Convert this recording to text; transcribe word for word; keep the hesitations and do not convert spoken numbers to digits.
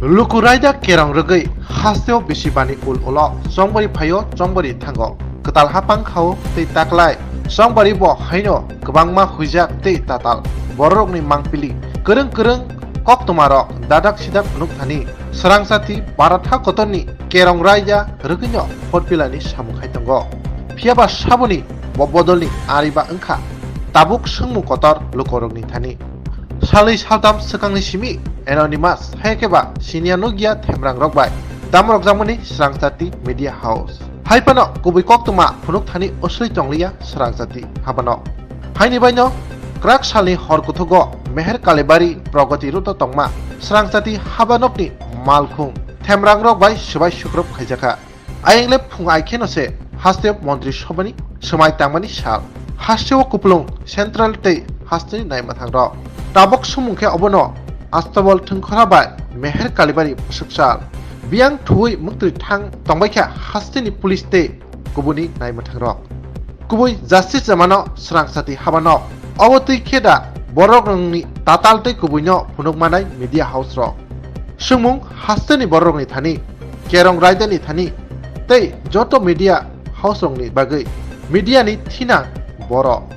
Luku raida kerong rwgwi hasteo bisi bani ul ulo chongbari phaio, chongbari thango. Kwtal ha pangkhao tei taklai chongbari bo haino kwbangma huijak tei tatal. Bororokni mangpili kwrwng kwrwng koktwmarok dadak sidak phunuk thani swrangchati baratha kotorni kerong raida rwgwino photpilani samung khai tongo. Phiyaba saboni bo bodolni ariba wngkha tabuk swngmung kotor lukurokni thani. Salnwi saltam swkangni simi Anonymous hai khe ba siniya nukya themrang rok bai damrokjakmani swrangchati media house. Hai phano kubui koktwma phunuk thani osoi tongliya swrangchati habano. Haini baino kwrak salni hor kuthugo Meher Kalibari Pragati Road o tongma swrangchati habanokni malkhung themrang rok bai swbai sukrop khaijakha. Ayang le phung ai kheno se haste Montri Sobhani swmai tangmani sal. Hasteo kupulung Central tei hasteni naima thangrok. Tabok sumung khe obono Astabol Thwngkhora bai Meher Kalibari bwswk sal. Biyang thuwi muktwi thang tongbai kha hasteni police tei kubuni naima thangrok. Kubui justice jamano swrangchati habano. Obo twi khe da borok rokni tatal tei kubuino phunuk manai media house rok. Swngmung hasteni bororokni thani, kerong raidani thani, tei joto media house rokni bagwi media ni thina borok.